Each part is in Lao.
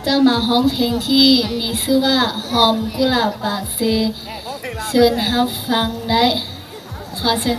ຈະມາຮ້ອງເພງທີ່ມີຊື່ວ່າ ຫອມກຸຫຼາບປາກເຊ. ເຊີນຮັບຟັງໄດ້. ຂໍເຊີນ.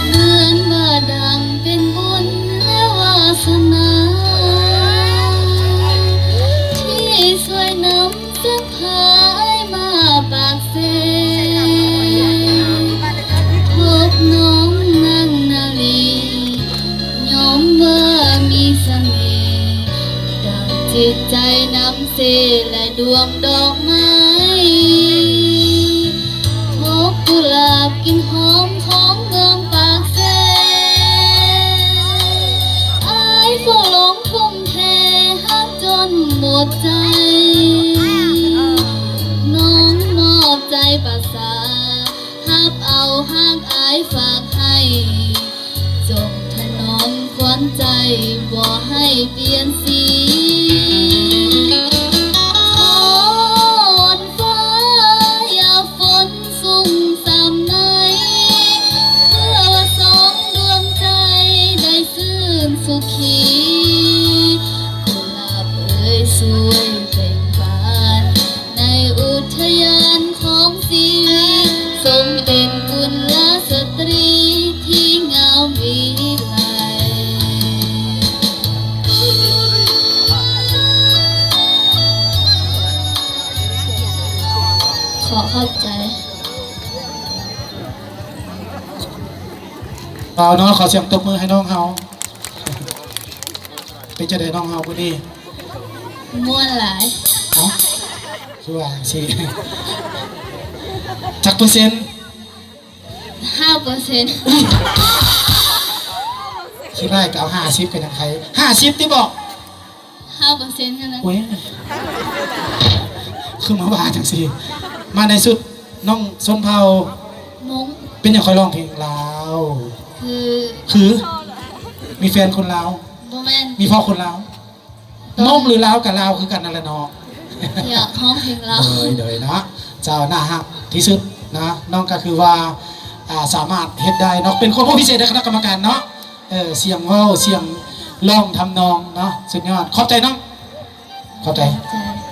ເໝືອນວ່າດັ່ງເປັນບຸນ ແລະ ວາສະໜາ ທີ່ຊ່ວຍນຳເສື້ອຜ້າອ້າຍມາປາກເຊ ພົບນ້ອງນາງນາລີ ຍອມວ່າມີສະເໜ່ ດັ່ງຈິດໃຈນຳເຊ ແລະ ດວງດອກໄມ້ ພົບກຸຫຼາບກິ່ນຫອມຂອງເມືອງປາກເຊ. ອ້າຍເຝົ້າຫຼົງທຸ່ມເທຮັກຈົນໝົດໃຈ ນ້ອງມອບໃຈປະສາ ຮັບເອົາຮັກອ້າຍຝາກໃຫ້ ຈົ່ງຖະໜອມຂວັນໃຈບໍ່ໃຫ້ປ່ຽນສີ. ຂໍວອນຟ້າຢ່າຝົນຊຸ່ມຊ່ຳໃນ ເພື່ອວ່າສອງດວງໃຈໄດ້ຊື່ນສຸຂີ. ກຸຫຼາບເອີຍຊ່ວຍເປັນບານ ໃນອຸທະຍານຂອງຊີວິດ ຊົມເປັນກຸນລະສະຕຣີທີ່ງາມວິໄລ. ຂໍຂອບໃຈ. ເອົາເນາະ ຂໍສຽງຕົບມືໃຫ້ນ້ອງເຮົາ. ເປັນຈັ່ງໃດນ້ອງເຮົາມື້ນີ້? ມ່ວນຫຼາຍ. ເອົ້າ ຄືວ່າຈັ່ງຊີ້? ຈັກເປີເຊັນ? ຫ້າເປີເຊັນ. ຂີ້ຮ້າຍກໍເອົາຫ້າສິບກໍຍັງໄຄ. ຫ້າສິບຕິບອກ? ຫ້າເປີເຊັນຫັ້ນແຫຼະ. ໂອ້ຍ ຄືມາວ່າຈັ່ງຊີ້? ມາໃນຊຸດນ້ອງຊົນເຜົ່າມົ້ງ. ເປັນຫຍັງຄ່ອຍຮ້ອງເພງລາວ? ຄື ຄື ມີແຟນຄົນລາວ? ບໍ່ແມ່ນ. ມີພໍ່ຄົນລາວ? ມົ້ງຫຼືລາວກໍລາວຄືກັນນັ້ນແຫຼະເນາະ. ຢາກຮ້ອງເພງລາວ. ໂດຍ ໂດຍເນາະ ເຈົ້າໜ້າຮັກທີ່ສຸດນະ. ນ້ອງກໍຄືວ່າ ອ່າ ສາມາດເຮັດໄດ້ເນາະ ເປັນຄວາມຮູ້ພິເສດໃນຄະນະກຳມະການເນາະ. ເອີ ສຽງເວົ້າ ສຽງຮ້ອງ ທຳນອງເນາະ ສຸດຍອດ. ຂອບໃຈນ້ອງ. ຂອບໃຈ. ຂອບໃຈ.